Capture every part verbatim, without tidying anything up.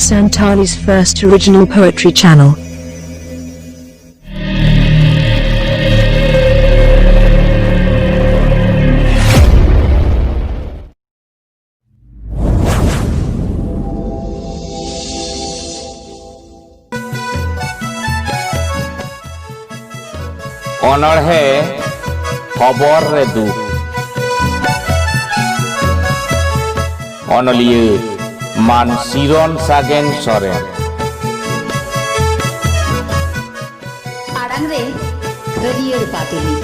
Santali's first original poetry channel. ᱚᱱᱚᱬᱦᱮ ᱦᱚᱵᱚᱨ ᱨᱮ ᱫᱩᱠ᱾ ᱚᱱᱚᱞᱤᱭᱟᱹ ᱢᱟᱱ ᱥᱤᱨᱚᱱ ᱥᱟᱜᱮᱱ ᱥᱚᱨᱮᱱ᱾ ᱟᱲᱟᱝ ᱨᱮ ᱦᱟᱹᱨᱭᱟᱹᱲ ᱵᱟᱫᱚᱞᱤ᱾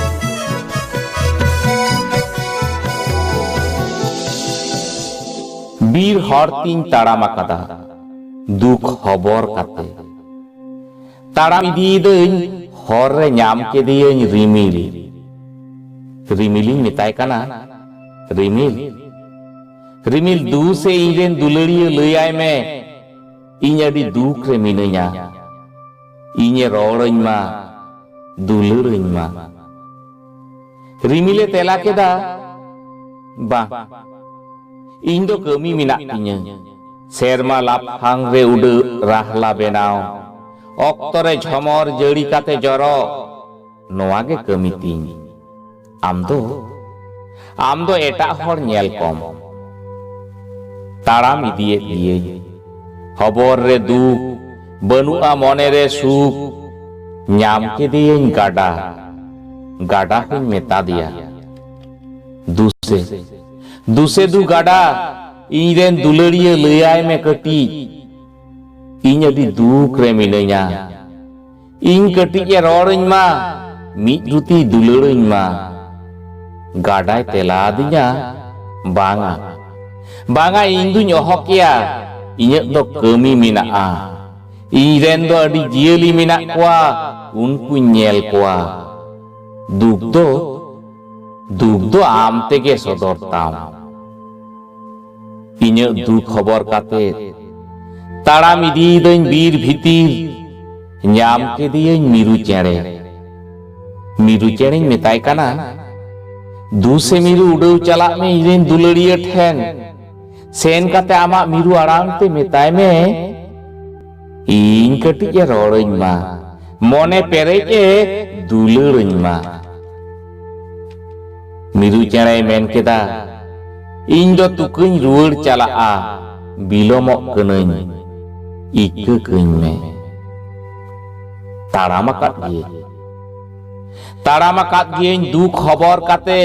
ᱵᱤᱨ ᱦᱚᱨ ᱛᱤᱧ ᱛᱟᱲᱟᱢ ᱟᱠᱟᱫᱟ, ᱫᱩᱠ ᱦᱚᱵᱚᱨ ᱠᱟᱛᱮ᱾ ᱛᱟᱲᱟᱢ ᱤᱫᱤᱭᱮᱫᱟᱹᱧ, ᱦᱚᱨ ᱨᱮ ᱧᱟᱢ ᱠᱮᱫᱮᱭᱟᱹᱧ ᱨᱤᱢᱤᱞ᱾ ᱨᱤᱢᱤᱞᱤᱧ ᱢᱮᱛᱟᱭ ᱠᱟᱱᱟ, "ᱨᱤᱢᱤᱞ, ᱨᱤᱢᱤᱞ ᱫᱩ ᱥᱮ ᱤᱧᱨᱮᱱ ᱫᱩᱞᱟᱹᱲᱤᱭᱟᱹ, ᱞᱟᱹᱭᱟᱭ ᱢᱮ, ᱤᱧ ᱟᱹᱰᱤ ᱫᱩᱠ ᱨᱮ ᱢᱤᱱᱟᱹᱧᱟ, ᱤᱧᱮ ᱨᱚᱲᱟᱹᱧ ᱢᱟ, ᱫᱩᱞᱟᱹᱲᱟᱹᱧ ᱢᱟ᱾" ᱨᱤᱢᱤᱞᱮ ᱛᱮᱞᱟ ᱠᱮᱫᱟ, "ᱵᱟᱝ, ᱤᱧ ᱫᱚ ᱠᱟᱹᱢᱤ ᱢᱮᱱᱟᱜ ᱛᱤᱧᱟᱹ᱾ ᱥᱮᱨᱢᱟ ᱞᱟᱯᱷᱟᱝ ᱨᱮ ᱩᱰᱟᱹᱜ ᱨᱟᱦᱞᱟ ᱵᱮᱱᱟᱣ, ᱚᱠᱛᱚ ᱨᱮ ᱡᱷᱚᱢᱚᱨ ᱡᱟᱹᱲᱤ ᱠᱟᱛᱮ ᱡᱚᱨᱚᱜ, ᱱᱚᱣᱟ ᱜᱮ ᱠᱟᱹᱢᱤ ᱛᱤᱧ᱾ ᱟᱢ ᱫᱚ, ᱟᱢ ᱫᱚ ᱮᱴᱟᱜ ᱦᱚᱲ ᱧᱮᱞ ᱠᱚᱢ᱾" ᱛᱟᱲᱟᱢ ᱤᱫᱤᱭᱮᱫ ᱜᱤᱭᱟᱹᱧ, ᱦᱚᱵᱚᱨ ᱨᱮ ᱫᱩᱠ, ᱵᱟᱹᱱᱩᱜᱼᱟ ᱢᱚᱱᱮ ᱨᱮ ᱥᱩᱠ᱾ ᱧᱟᱢ ᱠᱮᱫᱮᱭᱟᱹᱧ ᱜᱟᱰᱟ, ᱜᱟᱰᱟ ᱦᱚᱧ ᱢᱮᱛᱟ ᱫᱮᱭᱟ, "ᱫᱩᱥᱮ, ᱫᱩᱥᱮ ᱫᱩ ᱜᱟᱰᱟ, ᱤᱧᱨᱮᱱ ᱫᱩᱞᱟᱹᱲᱤᱭᱟᱹ, ᱞᱟᱹᱭᱟᱭ ᱢᱮ ᱠᱟᱹᱴᱤᱡ, ᱤᱧ ᱟᱹᱰᱤ ᱫᱩᱠ ᱨᱮ ᱢᱤᱱᱟᱹᱧᱟ, ᱤᱧ ᱠᱟᱹᱴᱤᱡ ᱮ ᱨᱚᱲᱟᱹᱧ ᱢᱟ, ᱢᱤᱫ ᱨᱩᱛᱤ ᱫᱩᱞᱟᱹᱲᱟᱹᱧ ᱢᱟ᱾" ᱜᱟᱰᱟᱭ ᱛᱮᱞᱟ ᱟᱹᱫᱤᱧᱟ, "ᱵᱟᱝᱟ, ᱵᱟᱝᱟ, ᱤᱧ ᱫᱩᱧ ᱚᱦᱚ ᱠᱮᱭᱟ, ᱤᱧᱟᱹᱜ ᱫᱚ ᱠᱟᱹᱢᱤ ᱢᱮᱱᱟᱜᱼᱟ, ᱤᱧ ᱨᱮᱱ ᱫᱚ ᱟᱹᱰᱤ ᱡᱤᱭᱟᱹᱞᱤ ᱢᱮᱱᱟᱜ ᱠᱚᱣᱟ, ᱩᱱᱠᱩᱧ ᱧᱮᱞ ᱠᱚᱣᱟ᱾ ᱫᱩᱠ ᱫᱚ, ᱫᱩᱠ ᱫᱚ ᱟᱢ ᱛᱮᱜᱮ ᱥᱚᱫᱚᱨ ᱛᱟᱢ᱾" ᱤᱧᱟᱹᱜ ᱫᱩᱠ ᱦᱚᱵᱚᱨ ᱠᱟᱛᱮ ᱛᱟᱲᱟᱢ ᱤᱫᱤᱭᱮᱫᱟᱹᱧ ᱵᱤᱨ ᱵᱷᱤᱛᱤᱨ, ᱧᱟᱢ ᱠᱮᱫᱮᱭᱟᱹᱧ ᱢᱤᱨᱩ ᱪᱮᱬᱮ᱾ ᱢᱤᱨᱩ ᱪᱮᱬᱮᱧ ᱢᱮᱛᱟᱭ ᱠᱟᱱᱟ, "ᱫᱩ ᱥᱮ ᱢᱤᱨᱩ, ᱩᱰᱟᱹᱣ ᱪᱟᱞᱟᱜ ᱢᱮ ᱤᱧᱨᱮᱱ ᱫᱩᱞᱟᱹᱲᱤᱭᱟᱹ ᱴᱷᱮᱱ, ᱥᱮᱱ ᱠᱟᱛᱮ ᱟᱢᱟᱜ ᱢᱤᱨᱩ ᱟᱲᱟᱝ ᱛᱮ ᱢᱮᱛᱟᱭ ᱢᱮ, ᱤᱧ ᱠᱟᱹᱴᱤᱡ ᱮ ᱨᱚᱲᱟᱹᱧ ᱢᱟ, ᱢᱚᱱᱮ ᱯᱮᱨᱮᱡ ᱮ ᱫᱩᱞᱟᱹᱲᱟᱹᱧ ᱢᱟ᱾ ᱢᱤᱨᱩ ᱪᱮᱬᱮᱭ ᱢᱮᱱ ᱠᱮᱫᱟ, ᱤᱧ ᱫᱚ ᱛᱩᱠᱟᱹᱧ ᱨᱩᱣᱟᱹᱲ ᱪᱟᱞᱟᱜᱼᱟ, ᱵᱤᱞᱚᱢᱚᱜ ᱠᱟᱹᱱᱟᱹᱧ, ᱤᱠᱟᱹ ᱠᱟᱹᱧ ᱢᱮ᱾ ᱛᱟᱲᱟᱢ ᱟᱠᱟᱫ ᱜᱤᱭᱟᱹᱧ, ᱛᱟᱲᱟᱢ ᱟᱠᱟᱫ ᱜᱤᱭᱟᱹᱧ ᱫᱩᱠ ᱦᱚᱵᱚᱨ ᱠᱟᱛᱮ,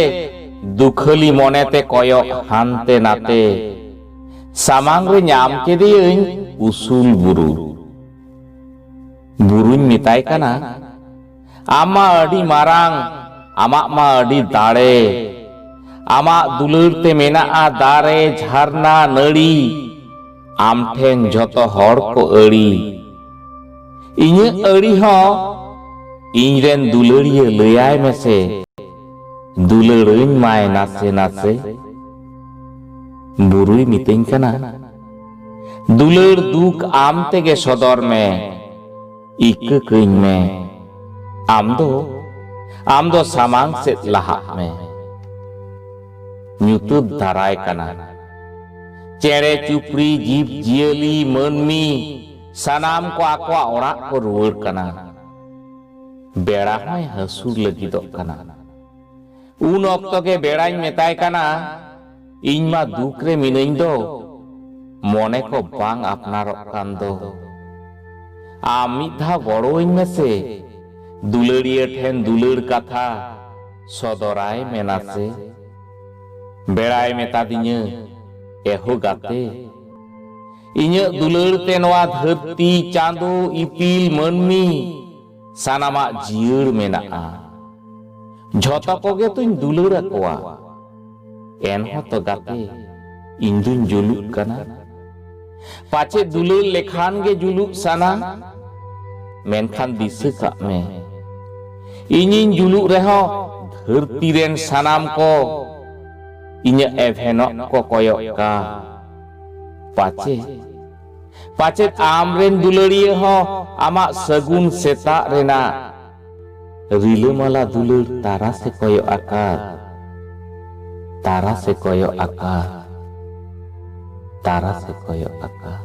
ᱫᱩᱠᱷᱟᱹᱞᱤ ᱢᱚᱱᱮᱛᱮ ᱠᱚᱭᱚᱜ ᱦᱟᱱᱛᱮ ᱱᱟᱛᱮ᱾ ᱥᱟᱢᱟᱝ ᱨᱮ ᱧᱟᱢ ᱠᱮᱫᱮᱭᱟᱹᱧ ᱩᱥᱩᱞ ᱵᱩᱨᱩ᱾ ᱵᱩᱨᱩᱧ ᱢᱮᱛᱟᱭ ᱠᱟᱱᱟ, ᱟᱢ ᱢᱟ ᱟᱹᱰᱤ ᱢᱟᱨᱟᱝ, ᱟᱢᱟᱜ ᱢᱟ ᱟᱹᱰᱤ ᱫᱟᱲᱮ᱾ ᱟᱢᱟᱜ ᱫᱩᱞᱟᱹᱲ ᱛᱮ ᱢᱮᱱᱟᱜᱼᱟ ᱫᱟᱨᱮ, ᱡᱷᱟᱨᱱᱟ, ᱱᱟᱹᱲᱤ᱾ ᱟᱢ ᱴᱷᱮᱱ ᱡᱷᱚᱛᱚ ᱦᱚᱲ ᱠᱚ ᱟᱹᱲᱤ᱾ ᱤᱧᱟᱹᱜ ᱟᱹᱲᱤ ᱦᱚᱸ ᱤᱧ ᱨᱮᱱ ᱫᱩᱞᱟᱹᱲᱤᱭᱟᱹ ᱞᱟᱹᱭᱟᱭ ᱢᱮᱥᱮ, ᱫᱩᱞᱟᱹᱲᱟᱹᱧ ᱢᱟᱭ ᱱᱟᱥᱮ ᱱᱟᱥᱮ᱾ ᱵᱩᱨᱩᱭ ᱢᱤᱛᱟᱹᱧ ᱠᱟᱱᱟ, ᱫᱩᱞᱟᱹᱲ ᱫᱩᱠ ᱟᱢ ᱛᱮᱜᱮ ᱥᱚᱫᱚᱨ ᱢᱮ, ᱤᱠᱟᱹ ᱠᱟᱹᱧ ᱢᱮ᱾ ᱟᱢ ᱫᱚ, ᱟᱢ ᱫᱚ ᱥᱟᱢᱟᱝ ᱥᱮᱫ ᱞᱟᱦᱟᱜ ᱢᱮ᱾ ᱧᱩᱛᱟᱹᱛ ᱫᱟᱨᱟᱭ ᱠᱟᱱᱟ᱾ ᱪᱮᱬᱮ ᱪᱩᱯᱲᱤ, ᱡᱤᱵᱽ ᱡᱤᱭᱟᱹᱞᱤ, ᱢᱟᱹᱱᱢᱤ, ᱥᱟᱱᱟᱢ ᱠᱚ ᱟᱠᱚᱣᱟᱜ ᱚᱲᱟᱜ ᱠᱚ ᱨᱩᱣᱟᱹᱲ ᱠᱟᱱᱟ᱾ ᱵᱮᱲᱟ ᱦᱚᱸᱭ ᱦᱟᱹᱥᱩᱨ ᱞᱟᱹᱜᱤᱫᱚᱜ ᱠᱟᱱᱟ᱾ ᱩᱱ ᱚᱠᱛᱚ ᱜᱮ ᱵᱮᱲᱟᱧ ᱢᱮᱛᱟᱭ ᱠᱟᱱᱟ, ᱤᱧ ᱢᱟ ᱫᱩᱠ ᱨᱮ ᱢᱤᱱᱟᱹᱧ ᱫᱚ, ᱢᱚᱱᱮ ᱠᱚ ᱵᱟᱝ ᱟᱯᱱᱟᱨᱚᱜ ᱠᱟᱱ ᱫᱚ᱾ ᱟᱢ ᱢᱤᱫ ᱫᱷᱟᱣ ᱜᱚᱲᱚᱣᱟᱹᱧ ᱢᱮᱥᱮ, ᱫᱩᱞᱟᱹᱲᱤᱭᱟᱹ ᱴᱷᱮᱱ ᱫᱩᱞᱟᱹᱲ ᱠᱟᱛᱷᱟ ᱥᱚᱫᱚᱨᱟᱭ ᱢᱮ ᱱᱟᱥᱮ᱾ ᱵᱮᱲᱟᱭ ᱢᱮᱛᱟᱫᱤᱧᱟᱹ, ᱮᱦᱳ ᱜᱟᱛᱮ, ᱤᱧᱟᱹᱜ ᱫᱩᱞᱟᱹᱲ ᱛᱮ ᱱᱚᱣᱟ ᱫᱷᱟᱹᱨᱛᱤ, ᱪᱟᱸᱫᱚ, ᱤᱯᱤᱞ, ᱢᱟᱹᱱᱢᱤ, ᱥᱟᱱᱟᱢᱟᱜ ᱡᱤᱭᱟᱹᱲ ᱢᱮᱱᱟᱜᱼᱟ᱾ ᱡᱷᱚᱛᱚ ᱠᱚᱜᱮ ᱛᱚᱧ ᱫᱩᱞᱟᱹᱲ ᱟᱠᱚᱣᱟ᱾ ᱮᱱᱦᱚᱸ ᱛᱚ ᱜᱟᱛᱮ, ᱤᱧ ᱫᱩᱧ ᱡᱩᱞᱩᱜ ᱠᱟᱱᱟ᱾ ᱯᱟᱪᱮ ᱫᱩᱞᱟᱹᱲ ᱞᱮᱠᱷᱟᱱ ᱜᱮ ᱡᱩᱞᱩᱜ ᱥᱟᱱᱟ᱾ ᱢᱮᱱᱠᱷᱟᱱ ᱫᱤᱥᱟᱹ ᱠᱟᱜ ᱢᱮ, ᱤᱧᱤᱧ ᱡᱩᱞᱩᱜ ᱨᱮᱦᱚᱸ ᱫᱷᱟᱹᱨᱛᱤ ᱨᱮᱱ ᱥᱟᱱᱟᱢ ᱠᱚ ᱤᱧᱟᱹᱜ ᱮᱵᱷᱮᱱᱚᱜ ᱠᱚ ᱠᱚᱭᱚᱜ ᱠᱟ᱾ ᱯᱟᱪᱮ, ᱯᱟᱪᱮᱫ ᱟᱢᱨᱮᱱ ᱫᱩᱞᱟᱹᱲᱤᱭᱟᱹ ᱦᱚᱸ ᱟᱢᱟᱜ ᱥᱟᱹᱜᱩᱱ ᱥᱮᱛᱟᱜ ᱨᱮᱱᱟᱜ ᱨᱤᱞᱟᱹᱢᱟᱞᱟ ᱫᱩᱞᱟᱹᱲ ᱛᱟᱨᱟᱥᱮ ᱠᱚᱭᱚᱜ ᱟᱠᱟᱫ, ᱛᱟᱨᱟᱥᱮ ᱠᱚᱭᱚᱜ ᱟᱠᱟᱫ᱾ ᱛᱟᱨᱟᱥ ᱮ ᱠᱚᱭᱚᱜ ᱟᱠᱟᱫ᱾